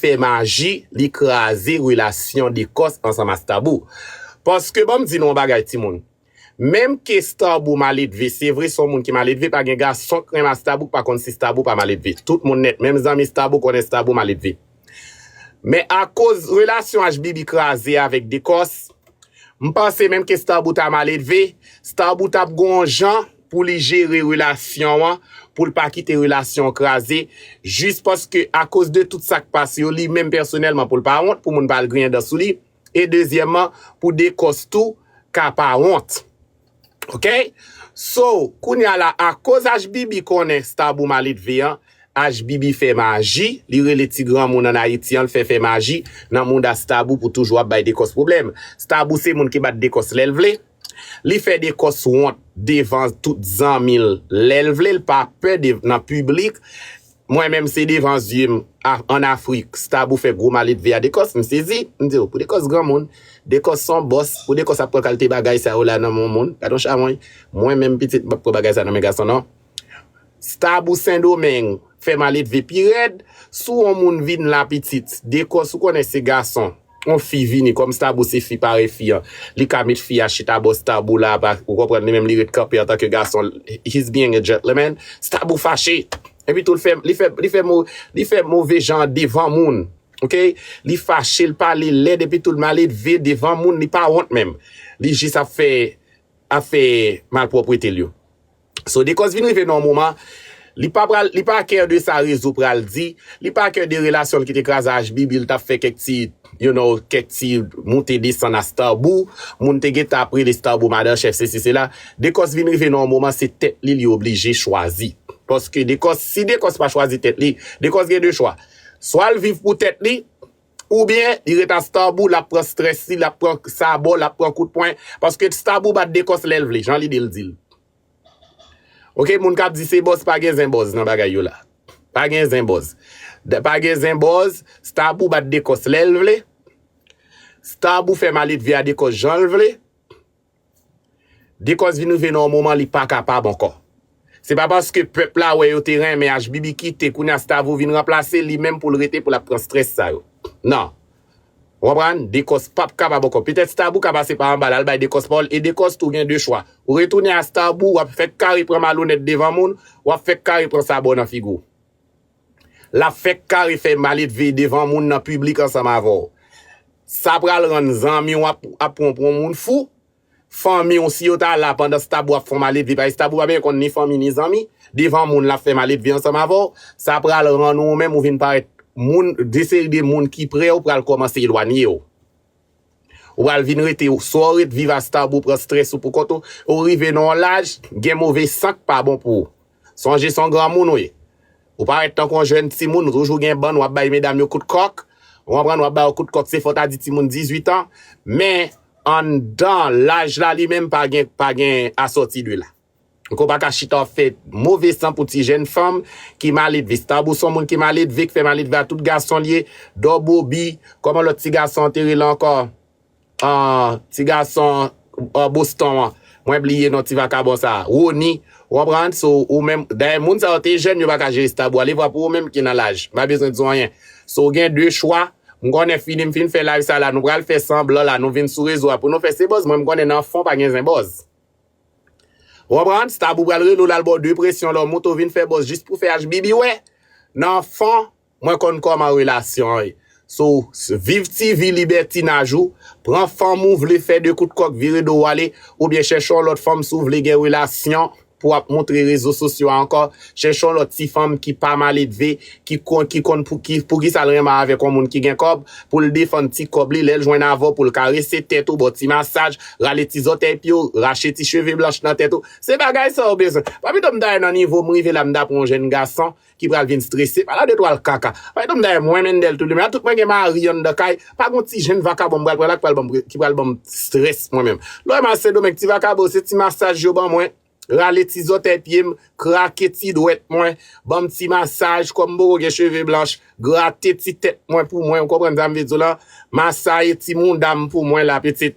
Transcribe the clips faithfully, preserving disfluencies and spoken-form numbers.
fè maji, li kraze relasyon Dekòs ansanm a Starboo. Paske, ban m di nou yon bagay, timoun. Menm ke Starboo maledve, se vre, se yon moun ki maledve, pa gen gason k renmen Starboo k pa konn si Starboo pa maledve. Tout moun nèt, menm zanmi Starboo konnen Starboo maledve. Men akoz relasyon H B B kraze avèk Dekòs, m panse menm ke Starboo ta maledve, Starboo t ap gon jan pou li jere relasyon an, pou l pa kite relasyon an kraze, jis paske akoz de tout sa k pase yo, li menm pèsonèlman pou l pa wont, pou moun pa al griyen dan sou li, e dezyèmman, pou Dekòs tou ka pa wont. Ok? So, kounye a la, akoz H B B konnen Starboo maledve an, H B B fè maji, li rele ti granmoun ann Ayiti an, l fè fè maji nan mouda Starboo pou toujou ap bay Dekòs pwoblèm. Starboo se moun ki bat Dekòs lè l vle. Li fè Dekòs wont devan tout zanmi l lè l vle, l pa pè de, nan piblik. Mwen menm se devan zye m a- ann Afrik, Starboo fè gwo maledve a Dekòs, m sezi. M di, "O, pou Dekòs granmoun, Dekòs se yon bòs, pou Dekòs ap pran kalite bagay sa yo la nan men yon moun, gade yon chawony." Mwen menm pitit, m p ap pran bagay sa nan men gason non. Starboo Sendomeng fè maledve pi rèd. Si yon moun vin la pitit, Dekòs ou konnen se gason, yon fi vini, kòm Starboo se fi parèy fi an, li ka met fi a chita bò Starboo la, pa, ou konprann, li menm li ret kanpe antanke gason, he's being a gentleman. Starboo fache. Epi tou, li fè, li fè, li fè, mo- li fè move jan devan moun. Ok? Li fache, l pale lèd, epi tou, l maledve devan moun, li pa wont menm. Li jis ap fè, ap fè malpwòpte l yo. So, Dekòs vin rive nan yon moman, li pa pral, li pa kè de sa rezo pral di, li pa kè de relasyon l ki te kraze a H B B, li t ap fè kèk ti, you know, kèk ti moute desann a Starboo, moun te gentan ap rele Starboo madan chèf, sesi, sela. Dekòs vin rive nan yon moman, se tèt li, li oblije chwazi. Paske Dekòs, si Dekòs pa chwazi tèt li, Dekòs gen de chwa. Swa l viv pou tèt li, oubyen li ret a Starboo, l ap pran strès li, l ap pran sabò, l ap pran kout pwen. Paske Starboo bat Dekòs lè l vle, jan lide l di l. Ok, moun k ap di se bòz, pa gen zen bòz nan bagay yo la. Pa gen zen bòz. Da- Pa gen zen bòz, Starboo bat Dekòs lè l vle. Starboo fè maledve a Dekòs jan l vle. Dekòs vin rive nan yon moman li pa kapab ankò. Se pa paske pèp la wè yo te renmen H B B kite, kounye a Starboo vin ranplase li menm pou l rete pou l ap pran strès sa yo. Non. Ou konprann? Dekòs p ap kapab ankò. Petèt Starboo ka pase pa anba la, l bay Dekòs pawòl, e Dekòs tou gen de chwa. Ou retounen a Starboo, w ap fèk kare pran malonèt devan moun, w ap fèk kare pran sabò nan figi w. L ap fèk kare fè maledve devan moun nan piblik ansanm avè w. Sa pral rann zanmi w ap, ap pran pou yon moun fou. Fanmi w, si yo ta la pandan Starboo ap fè w maledve, paske Starboo pa byen konn ni fanmi ni zanmi, devan moun l ap fè maledve ansanm avè w, sa pral rann ou menm ou vin parèt moun, de seri de moun ki pre w pral kòmanse elwanye w. Ou pral vin rete, swa w ret viv a Starboo, pran strès ou pou kont ou, ou rive nan yon laj, gen move san k pa bon pou ou. Sonje se yon granmoun ou ye. Ou parèt tankou yon jèn timoun, ou toujou gen bann, w ap bay medam yo kout kòk. Ou konprann, w ap ba yo kout kòk, se fò w ta di timoun dizuit an. Men, anndan laj la li menm pa gen, pa gen asòti de la. Ou pa ka chita w ap fè move san pou ti jèn fanm ki maledve. Starboo se yon moun ki maledve, ki fè maledve a tout gason li ye. Dò Bobi, kòman lòt ti gason an te rele ankò? Ah, ti gason, ah, Boston an. Mwen bliye non ti vakabon sa. Rony, ou konprann? So, ou menm, dayè moun sa yo te jèn, yo pa ka jere Starboo. Ale vwa pou ou menm ki nan laj. M pa bezwen di w anyen. So, ou gen de chwa. M konnen fini m fin fè live sa la, nou pral fè sanblan la, nou vin sou rezo a pou nou fè se bòz. Mwen, m konnen nan fon pa gen zen bòz. Ou konprann? Starboo pral rele w, l al ba w depresyon, lè w monte w vin fè bòz jis pou fè H B B wè. Nan fon, mwen konn kòman relasyon an ye. So, s- viv ti vi libètinaj ou, pran fanm ou vle, fè de kout kòk, vire do w ale, oubyen chèche yon lòt fanm si w vle gen relasyon pou w ap montre rezo sosyo a ankò. Chèche yon lòt ti fanm ki pa maledve, ki konn, ki konn pou ki, pou ki sa l renmen avèk yon moun ki gen kòb, pou l defann ti kòb li, lè l jwenn avè w, pou l karese tèt ou, ba w ti masaj, rale ti zòtèy pye w, rache ti cheve blanch nan tèt ou. Se bagay sa w bezwen. Pa pito m ta nan nivo m rive la, m ta pran yon jèn gason ki pral vin strese. Pa la de twal kaka. Pa pito m ta mwen Mendel Toulimen. A tout mwen gen mari anndan kay. Pa gon ti jèn vakabon m pral pran la ki pral ban m, ki pral ban m strès mwen menm. Lè w wè m al Sendomeng, ti vakabon, se ti masaj yo ban mwen. Rale ti zòtèy pye m, krake ti dwèt mwen, ban m ti masaj, kòm m poko gen cheve blanch, grate ti tèt mwen pou mwen, ou konprann sa m vle di w lan? Masaye ti mouda m pou mwen la, pitit.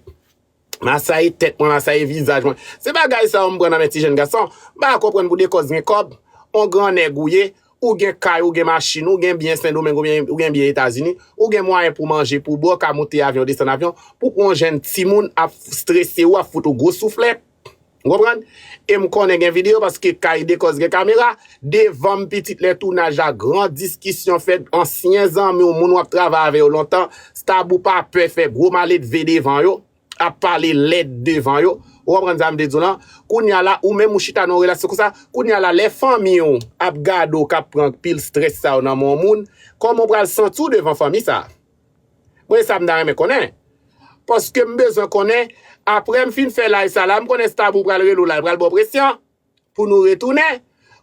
Masaye tèt mwen, masaye vizaj mwen. Se bagay sa yo m pran nan men ti jèn gason. M pa konprann pou de kòz gen kòb, on gran nèg ou ye, Ou gen kay, ou gen machin, ou gen byen Sendomeng, ou gen, ou gen byen Etazini, ou gen mwayen pou manje, pou bwè, ou ka moute avyon, desann avyon, pou pran yon jèn timoun ap strese ou, ap fout ou gwo souflèt. Ou konprann? E m konnen gen videyo paske kay Dekòs gen kamera. Devan m pitit lè tounaj la, gran diskisyon fèt, ansyen zanmi w, moun w ap travay avè yo lontan, Stabou pa pè fè gwo maledve devan yo, ap pale lèd devan yo. Ou konprann sa m vle di w lan? Kounye a la, ou menm ou chita nan yon relasyon konsa, kounye a la, lè fanmi w ap gade w k ap pran pil strès sa yo nan men yon moun, kòman w pral santi w devan fanmi sa? Mwen, sa m ta renmen konnen. Paske m bezwen konnen, apre m fin fè live sa la, m konnen Stabou pral rele w la, l pral ba w presyon pou nou retounen,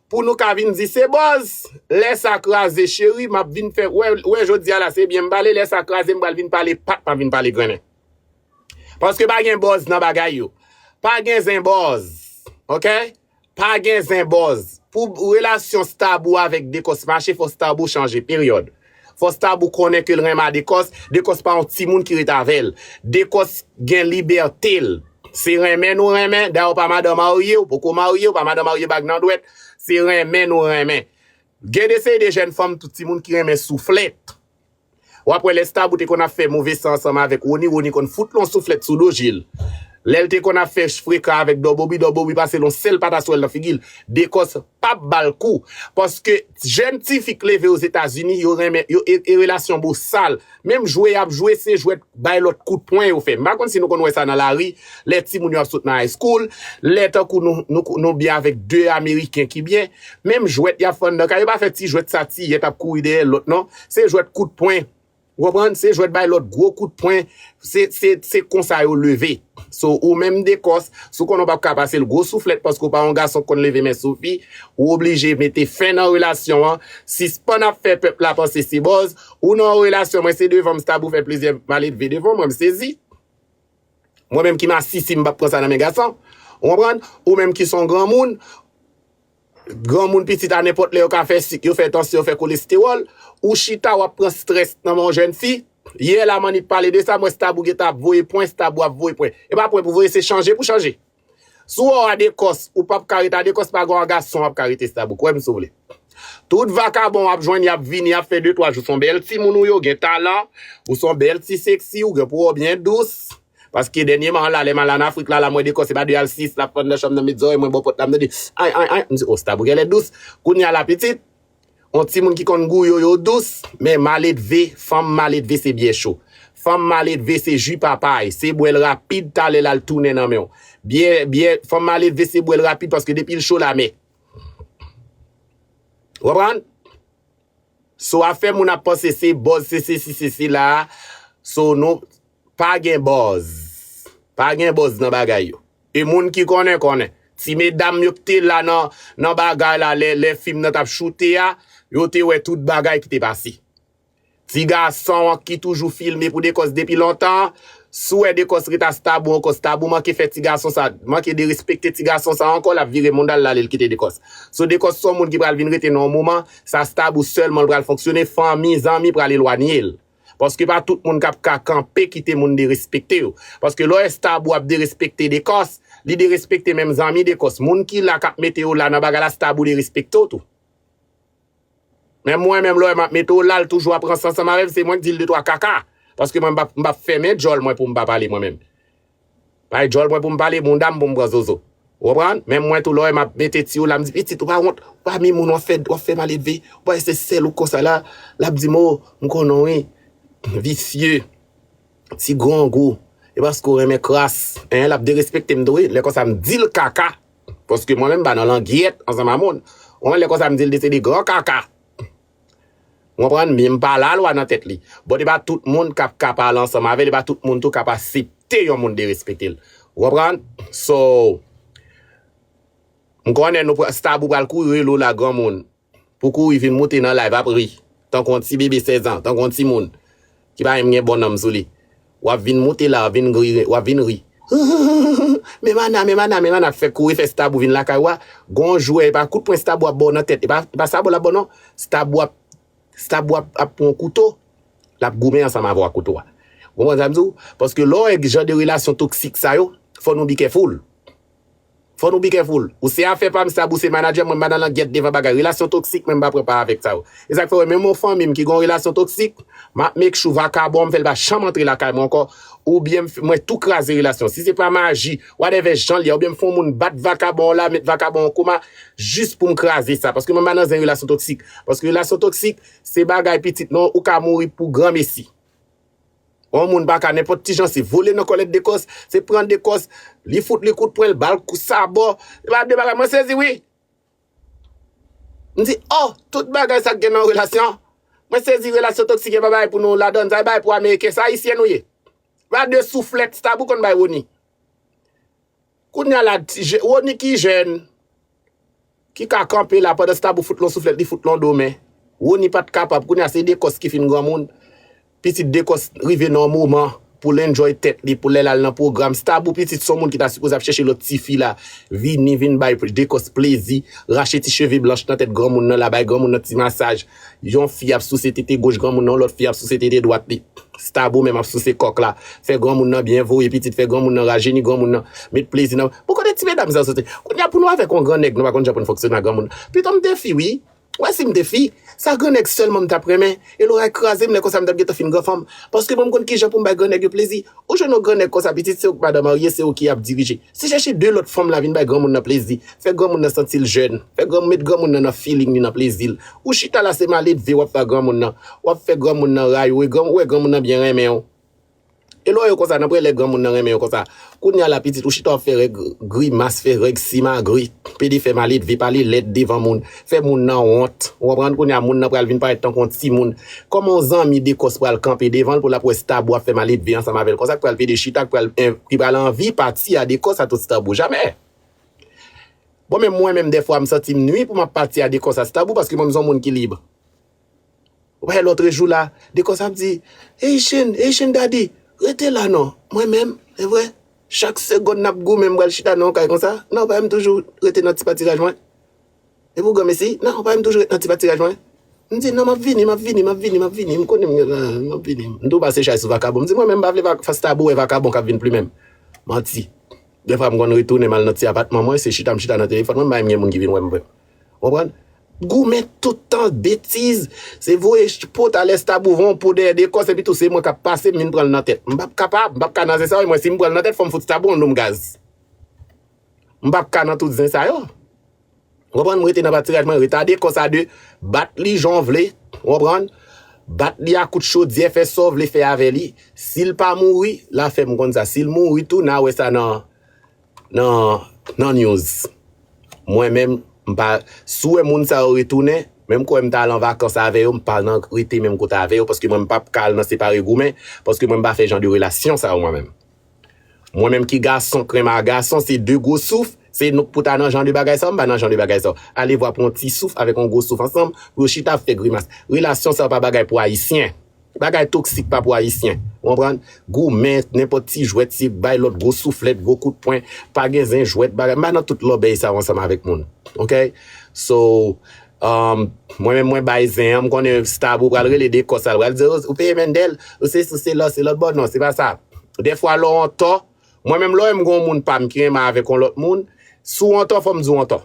pou nou ka vin di se bòz. Lè sa kraze, cheri, m ap vin fè, wè, wè jodi a la, se byen m pale, lè sa kraze, m pral vin pale pat, m ap vin pale grennen. Paske pa gen bòz nan bagay yo. Pa gen zen bòz, oke? Pa gen zen bòz. Pou relasyon Stabou avèk Dekòs mache, fò Stabou chanje, peryòd. Fò Stabou konnen ke l renmen a Dekòs, Dekòs pa yon timoun ki ret avè l. Dekòs gen libète l. Se renmen nou renmen, dayè w pa madan marye, w poko marye, w pa madan marye bag nan dwèt. Se renmen nou renmen. Gen de seri de jèn fanm, tout timoun ki renmen souflèt. W ap wè lè Stabou te konn ap fè move san ansanm avèk Roni, Roni konn fout l yon souflèt sou do je l. Lè l te konn ap fè frekan avèk Dòbobi, Dòbobi pase l yon sèl pataswèl nan figi l. Dekòs p ap ba l kou. Paske jèn tifi k leve Ozetazini, yo renmen, yo e, e relasyon bosal. Menm jwe y ap jwe, se jwèt bay lòt kout pwen yo fè. M pa konn si nou konn wè sa nan lari, lè timoun yo ap sot nan high school, lè tankou nou, nou, nou byen avèk de Ameriken ki byen, menm jwèt y ap fè anndan kay, yo pa fè ti jwèt sa ti yèt ap kouri dèyè lòt non. Se jwèt kout pwen. Ou konprann? Se jwèt bay lòt gwo kout pwen. Se, se, se konsa yo leve. So, ou menm Dekòs, si w konnen w p ap ka pase l gwo souflèt paske w pa yon gason k konn leve men sou fi, ou oblije mete fen nan relasyon an. Sispann ap fè pèp la panse se bòz. Ou nan yon relasyon, mwen se devan m Stabou fè plizyè maledve devan mwen, m sezi. Mwen menm ki masisi, m p ap pran sa nan men gason. Ou konprann? Ou menm ki se yon granmoun, granmoun pitit a nenpòt lè yo ka fè sik, yo fè tansyon, yo fè kolestewòl. Ou chita, w ap pran strès nan men yon jèn fi. Yè la, m annik pale de sa, m wè Stabou gentan ap voye pwen, Stabou ap voye pwen. E pa pwen pou voye, se chanje pou chanje. Si w wè w a Dekòs, ou p ap ka rete a Dekòs, pa gen yon gason w ap ka rete Stabou. Kwè m si w vle. Tout vakabon w ap jwenn, y ap vini, y ap fè de twa jou. Se yon bèl timoun ou ye, w gen talan, ou se yon bèl ti seksi, ou gen po w byen dous. Paske dènyèman an la, lè m al ann Afrik la, la m wè Dekòs, se pa de al sis, l ap fann nan chanm nan, met zòrèy mwen bò pòt la, m tande, ay, ay, ay, m di, o, Stabou genlè dous. Kounye a la, pitit, yon timoun ki konn gouye yo dous, men maledve, fanm maledve se byè cho. Fanm maledve se ji papay, se bwè l rapid, talè l al tounen nan men w. Byè, byè, fanm maledve se bwè l rapid paske depi l cho l amè. Ou konprann? So afè moun ap panse se bòz, se sesi, se sela. So nou pa gen bòz. Pa gen bòz nan bagay yo. E moun ki konnen, konnen. Ti medam yo ki te la nan, nan bagay la, lè, lè fim nan t ap choute a, yo te wè tout bagay ki te pase. Ti gason an ki toujou filme pou Dekòs depi lontan, si w wè Dekòs ret a Stabou ankò, Stabou manke fè ti gason sa, manke derespekte ti gason sa ankò, l ap vire moun al, l ale, l kite Dekòs. So Dekòs se yon moun ki pral vin rete nan yon moman, sa Stabou sèlman l pral fonksyone, fanmi, zanmi pral elwanye l. Paske pa tout moun k ap ka kanpe kite moun derespekte yo. Paske lè w wè Stabou ap derespekte Dekòs, li derespekte menm zanmi Dekòs. Moun ki la k ap mete yo la nan bagay la, Stabou derespekte w tou. Men mwen menm, lè w wè m ap mete w la, l toujou ap ranse ansanm avè m, se mwen k di l de twa kaka. Paske mwen m p ap, m p ap fèmen djòl mwen pou m pa pale mwen menm. Bay djòl mwen pou m pale, bounda m pou m pran zozo. Ou konprann? Men mwen tou, lè w wè m ap mete ti w la, m di, pitit, ou pa wont, ou pa mi moun, w ap fè, w ap fè maledve, ou pa wè se sèl ou konsa la, l ap di m, o, m konnen w wi, visye, ti grangou, e paske w renmen kras, en, l ap derespekte m tou wi, lè konsa m di l kaka, paske mwen menm m pa nan langyèt ansanm a moun, ou konprann, lè konsa m di l de se de gran kaka. Ou konprann? Men m pa lalwa nan tèt li. Bon, e pa tout moun k ap ka pale ansanm avè l, e pa tout moun tou k ap aksepte yon moun derespekte l. Ou konprann? So, m konnen nou pral, Stabou pral kouri rele w la granmoun. Pou kouri vin moute nan live ap ri. Tankou yon ti bebe sèz an, tankou yon timoun. Ki pa menm gen bon nanm sou li. W ap vin moute la, w ap vin ri, w ap vin ri. Men mana, men mana, men mana, fè kouri fè Stabou vin lakay ou a. Gon jwè, e pa kout pwen Stabou ap ba w nan tèt. E pa, e pa Stabou l ap ba w non. Stabou ap, Stabou ap, ap pran yon kouto. L ap goumen ansanm avè w ak kouto a. Ou konprann sa m di w? Paske lè w wè jan de relasyon toksik sa yo, fò nou be careful. Fò nou be careful. Ou se afè pa m, Stab, ou se manager, mwen m pa nan langyèt devan bagay. Relasyon toksik, mwen m pa pran pa avèk sa yo. E sa k fè w wè menm yon fanmi m ki gen yon relasyon toksik, m ap make sure vakabon an m fè l pa janm antre lakay mwen ankò, oubyen m f- mwen tou kraze relasyon. Si se pa maji, whatever jan l ye, oubyen m fè yon moun bat vakabon an la, met vakabon an koma, jis pou m kraze sa. Paske mwen m pa nan zen relasyon toksik. Paske relasyon toksik, se bagay pitit non, ou ka mouri pou granmesi. Yon moun pa ka nenpòt ti jan, se vole nan kòlèt Dekòs, se pran Dekòs, li fout li kout pwen, l ba l kou sabò. Se pa de bagay, mwen sezi wi. M di, oh, tout bagay sa k gen nan relasyon. Mwen sezi relasyon toksik, e pa bagay pou nou ladann, sa e bagay pou Ameriken, sa Ayisyen nou ye. Pa de souflèt, Stab ou konn bay Woni. Kounye a la, ti je- Woni ki jèn, ki ka kanpe la pandan Stab ou fout l yon souflèt, li fout l yon do men. Woni pa t kapab, kounye a se Dekòs ki fin granmoun. Pitit Dekòs rive nan yon moman pou l enjoy tèt li, pou lè l al nan pwogram. Stab ou pitit se yon moun ki ta sipoze ap chèche lòt tifi la, vini, vin bay Dekòs plezi, rache ti cheve blanch nan tèt granmoun nan la, bay granmoun nan ti masaj. Yon fi ap souse tete goch granmoun nan, lòt fi ap souse tete dwat li. Stab ou menm ap souse kòk la. Fè granmoun nan byen voye pitit, fè granmoun nan rajeni granmoun nan, met plezi nan. Bon, kote ti medam sa yo soti? Kounye a pou nou avèk yon gran nèg, nou pa konn jan pou n fonksyone ak granmoun. Pito m te fi, wi. Wè si m te fi, sa gran nèg sèlman m t ap renmen. E lora kraze m lè konsa m t ap gentan fin gran fanm. Paske mwen m konn kijan pou m bay gran nèg yo plezi. Ou jwenn yon gran nèg konsa, pitit, se ou k madan marye, se ou ki ap dirije. Si chèche de lòt fanm la vin bay granmoun nan plezi, fè granmoun nan santi l jèn, fè gran, met granmoun nan nan feeling li, nan plezi l. Ou chita la se maledve w ap fè granmoun nan, w ap fè granmoun nan rayi w, e gran, ou wè granmoun nan byen renmen w. E lè w wè yo konsa, nan prè lè granmoun nan renmen yo konsa. Kounye a la pitit ou chita w ap fè règ grimas, fè règ simagri, pede fè maledve, pale lèd devan moun, fè moun nan wont. Ou konprann? Kounye a moun nan pral vin parèt tankou yon timoun. Kòman yon zanmi Dekòs pral kanpe devan l pou l ap wè Stab ou ap fè maledve ansanm avè l konsa, k pral pede chita, k pral, ki pral anvi pati a Dekòs a tout Stab ou? Jamè. Bon, men mwen menm dèfwa m santi m nui pou m ap pati a Dekòs a Stab ou paske mwen m se yon moun ki lib. Ou pa wè lòt jou la, Dekòs ap di, Haitian, Haitian daddy, rete la non. Mwen menm, e vre, chak segonn n ap goumen m pral chita nan yon kay konsa. Non, pa m toujou rete nan ti patiraj mwen. E pou granmesi, non, pa m toujou rete nan ti patiraj mwen. M di, non, m ap vini, m ap vini, m ap vini, m ap vini. M konnen m gen la, m ap vini. M tou pase chay sou vakabon. M di, mwen menm, m pa vle vak- Stab ou wè vakabon k ap vin pli menm. Manti. Dèfwa m konn retounen m al nan ti apatman mwen, se chita m chita nan telefòn mwen, m pa menm gen moun ki vin wè m vre. Konprann? Goumen tout tan, betiz. Se voye ch- po talè Stab ou voye yon po dèyè Dekòs, epi tou se mwen k ap pase, m vin pran l nan tèt. M p ap kapab, m p ap ka nan zen sa yo, e mwen si m pran l nan tèt, fò m fout Stab ou yon noum gaz. M p ap ka nan tout zen sa yo. Konprann? M rete nan patiraj mwen, rete a Dekòs a de, bat li jan w vle, konprann? Bat li a kout chodyè, fè sa w vle fè avè li. Si l pa mouri, l a fè m konn sa. Si l mouri tou, n a wè sa nan, nan, nan news. Mwen menm, m pa, si w wè moun sa yo retounen, menm kwè m t al an vakans avè yo, m pa nan rete menm kote avè yo, paske mwen m p ap ka al nan separe goumen, paske mwen m pa fè jan de relasyon sa yo mwen menm. Mwen menm ki gason, krenm a gason, se de gwo souf, se nou k pou ta nan jan de bagay sa yo, m pa nan jan de bagay sa yo. Alevwa pran yon ti souf avèk yon gwo souf ansanm, pou yo chita ap fè grimas. Relasyon sa yo pa bagay pou Ayisyen. Bagay toksik pa pou Ayisyen. Ou konprann? Goumen, nenpòt ti jwèt, se bay lòt gwo souflèt, gwo kout pwen, pa gen zen jwèt, bagay. M pa nan tout lòbèy sa yo ansanm avèk moun. Oke? So, um, mwen menm mwen bay zen an, m konnen Stab ou pral rele Dekòs la, l pral di, ou peye Mendel, ou se sou se lò, se lòt bò, non, se pa sa. Dèfwa lè w antò, mwen menm lè w wè m gen yon moun pa m ki renmen avèk yon lòt moun, si w antò, fò m di w antò.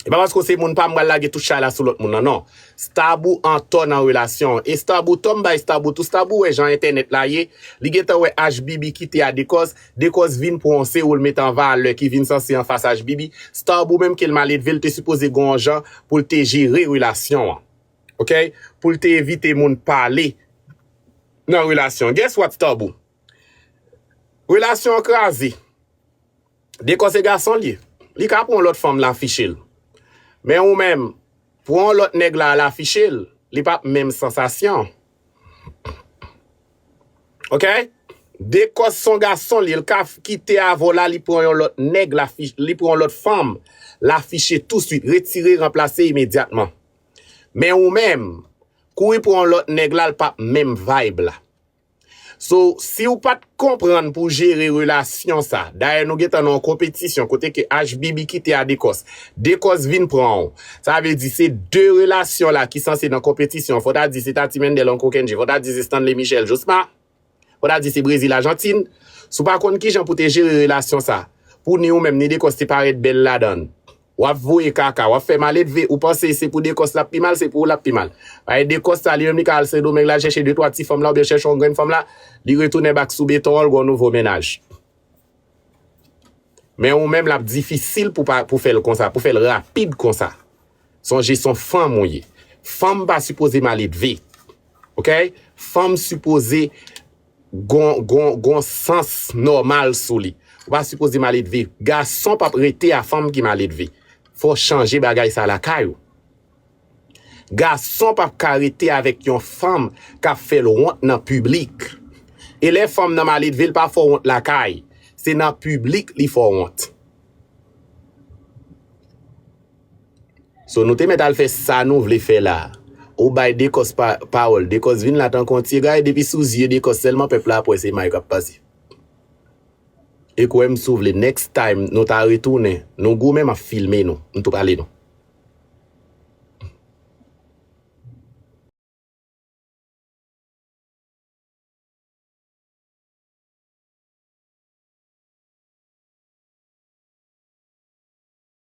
E pa paske w se moun pa m, m pral lage tout chay la sou lòt moun nan, non. Stab ou antò nan relasyon an. E Stab ou tò, m bay Stab ou tou, Stab ou wè jan entènèt la ye, li gentan wè H B B kite a Dekòs, Dekòs vin pran w, se ou l met an valè ki vin sanse anfas H B B. Stab ou menm ke l maledve, l te sipoze gen yon jan pou l te jere relasyon an. Oke? Pou l te evite moun pale nan relasyon. Guess what, Stab ou? Relasyon an kraze. Dekò se gason l ye. Li ka pran yon lòt fanm l afiche l. Men ou menm, pran yon lòt nèg la al afiche l, li p ap menm sansasyon. Oke? Dekò se yon gason l ye, l ka f- kite avè w la, li pran yon lòt nèg l afi- li pran yon lòt fanm l afiche touswit, retire, ranplase imedyatman. Men ou menm, kouri pran yon lòt nèg la, l p ap menm vibe la. So, si w pa t konprann pou w jere relasyon sa, dayè nou gentan nan yon konpetisyon kote ke H B B kite a Dekòs, Dekòs vin pran w. Sa vle di se de relasyon la ki sanse nan konpetisyon. Fò ta di se Tati Mendel, Uncle Kendji, fò ta di se Stanley Michel, Jossma. Fò ta di se Brezil, Ajantin. Si w pa konn kijan pou te jere relasyon sa, Pou ni ou menm, ni Dekòs te parèt bèl ladan l. W ap voye kaka, w ap fè maledve, ou panse se pou Dekòs l ap pi mal, se pou ou l ap pi mal. Paske Dekòs sa, li menm li ka al Sendomeng la, chèche de twa ti fanm la, oubyen chèche yon grenn fanm la, li retounen back sou beton an, l gon nouvo mennaj. Men ou menm, l ap difisil pou, pa, pou fè l konsa, pou fè l rapid konsa. Sonje, se yon fanm ou ye. Fanm pa sipoze maledve. Oke? Fanm sipoze gon, gon, gon sans nòmal sou li. Ou pa sipoze maledve. Gason p ap rete a fanm ki maledve. Fò chanje bagay sa lakay ou. Gason p ap ka rete avèk yon fanm k ap fè l wont nan piblik. E lè fanm nan maledve, l pa fè w wont lakay. Se nan piblik li fè w wont. So, nou te mèt al fè sa nou vle fè la. Ou bay Dekòs pa, pawòl. Dekòs vin la tankou yon ti gay, depi sou zye Dekòs sèlman pèp la ap wè se may k ap pase. E kwè m, si w vle, next time, nou ta retounen. Nou goumen, m ap filme nou. M tou pale nou.